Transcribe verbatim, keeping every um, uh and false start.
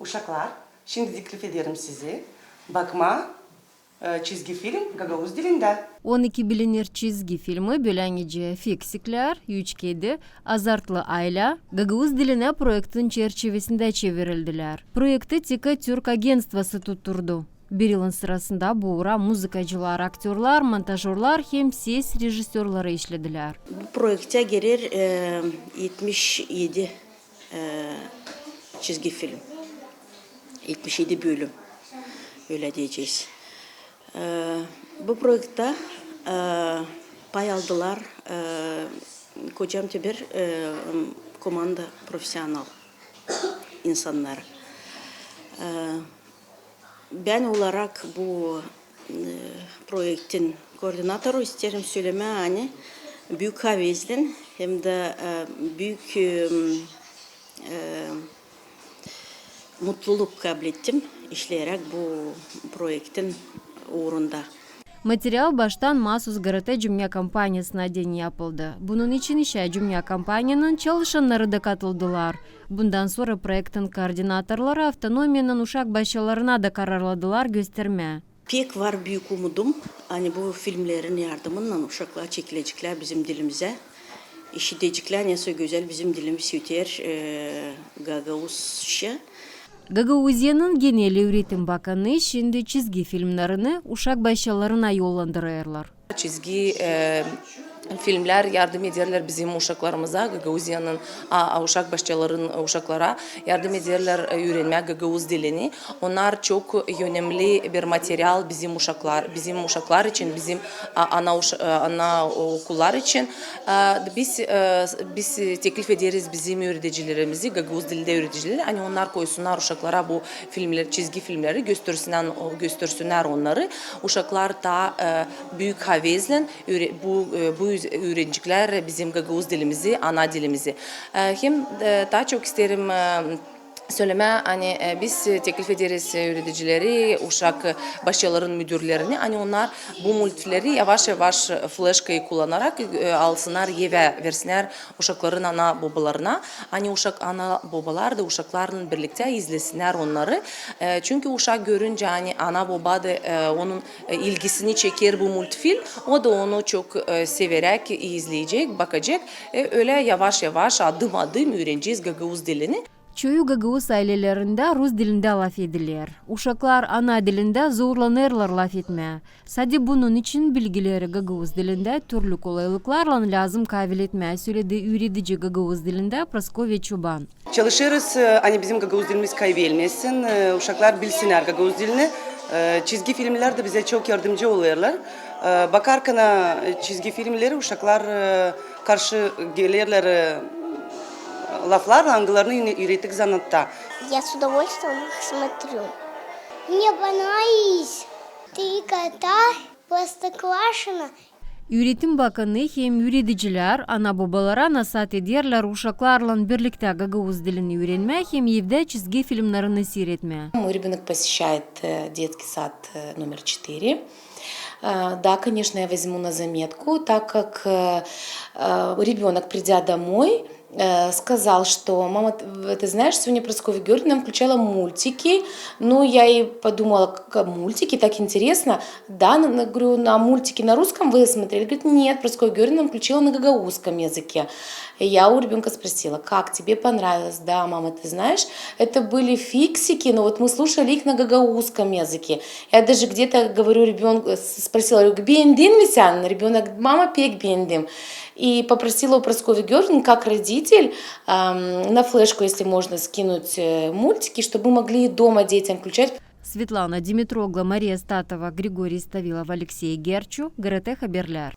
Uşaklar, şindi teklif ederim sizi bakmaa, e, çizgi film gagauz dilindä. On iki bilinir çizgi filmi, bölä nicä Fiksiklär, Üç kedi, Azartlı aylä, gagauz dilinä proektin çerçivesindä çevirildilär. Proekti TİKA Türk agentstvosı tutturdu. Bir yılın sırasında bu uura muzıkacılar, aktörlar, montažörlar hem ses režissörları işledilär. Bu proektä girer, e, etmiş edi e, çizgi film. Etmiş edi bölüm, ölä deyecez. E, bu proektä, e, pay aldılar, e, kocam te bir, e, komanda profesional insannar. E, Bän olarak bu, e, proektin koordinatoru isteerim sölemää, ani büük havezlän hem dä, e, büük, e, e, mutluluk kablettim işleyeräk bu proektin uurunda. Material baştan maasuz GRT Cümnä kompaniyasına deyni yapıldı. Bunun için işä Cümnä kompaniyanın çalışannarı da katıldılar. Bundan sora proektin koordinatorları avtonomiyanın uşak başçalarına da kararladılar göstermää. Pek var büük umudum, ani bu filmlerin yardımınnan uşaklar çekileceklär bizim dilimizä, işideceklär, nesoy gözäl bizim dilimiz üter, e, gagauzça. Gagauziyanın genel üüretim bakanı şindi çizgi filmlerini uşak başçalarına yollandırêrlar. Çizgi, e, filmlär yardım ederlär bizim uşaklarımıza, Gagauziyanın, a, a, uşak başçaların, e, uşaklara yardım ederlär, e, üürenmää gagauz dilini. Onnar çok önemli bir material bizim uşaklar, bizim uşaklar için, bizim, a, ana uş-, e, ana okullar için. E, biz, e, biz teklif ederiz bizim üüredicilerimizi, gagauz dilindä üüredicileri, ani onnar koysunnar uşaklara bu filmler, çizgi filmleri, göstersinnär, göstersinnär onnarı. Uşaklar taa, e, büük havezlän üüre-, bu, e, bu üz-, üüreneceklär bizim gagauz dilimizi, ana dilimizi. E, hem, e, taa çok isteerim, e, sölemää, ani, e, biz teklif ederiz, e, üüredicileri, uşak, e, başçaların müdürlerini, ani onnar bu multfilmleri yavaş-yavaş, e, fleşkayı kullanarak, e, alsınnar evä, versinnär uşakların ana-bobalarına, ani uşak, ana-bobalar da uşaklarlan birliktä izlesinnär onnarı. E, çünkü uşak görüncä, ani ana-boba da, e, onun, e, ilgisini çeker bu multfilm, o da onu çok, e, severäk izleyecek, bakacek. E, ölä yavaş-yavaş, adım-adım üürenecez gagauz dilini. Çoyu gagauz aylelerindä rus dilindä lafediler. Uşaklar ana dilindä zorlanêrlar lafetmää. Sade bunun için bilgileri gagauz dilindä türlü kolaylıklarlan lääzım kaaviletmää, söledi üüredici gagauz dilindä Praskovya Çoban. Çalışêrız, e, ani bizim gagauz dilimiz kayvelmesin, e, uşaklar bilsinnär gagauz dilini. E, çizgi filmlär dä bizä çok yardımcı olêrlar. E, bakarkana, e, çizgi filmleri uşaklar, e, karşı gelerlär, e, laflarlan, angılarını üüre-, üürettik zanaatta. Я с удовольствием их смотрю. Мне понравились три кота, Простоквашино. Üüretim bakanı hem üüredicilär ana-bobalara nasaat ederlär uşaklarlan birliktä gagauz dilini üürenmää hem evdä çizgi filmlerini siiretmää. Мой ребёнок посещает, э, детский сад, э, номер четыре. Э, да, конечно, я возьму на заметку, так как, э, э, ребёнок, придя домой, э, сказал, что: «Мама, т-, в-, ты знаешь, сегодня Прасковья Георгиевна включала мультики». Ну, я и подумала: «Как мультики? Так интересно». Да, н-, н-, говорю: «На мультики на русском вы смотрели?» Говорит: «Нет, Прасковья Георгиевна включила на гагаузском языке». И я у ребёнка спросила: «Как, тебе понравилось?» «Да, мама, ты знаешь, это были фиксики, но вот мы слушали их на гагаузском языке». Я даже где-то говорю, ребёнку, с-, спросила, говорю: «Beendin mi sän?» Ребёнок: «Мама, pek beendim». И попросила у Прасковьи Георгиевны, как родитель, ам, на флешку, если можно, скинуть, э, мультики, чтобы мы могли и дома детям включать. Svetlana Dimitroglu, Mariya Statova, Grigoriy Stavilov, Aleksey Gerçu, GRT Haberlär.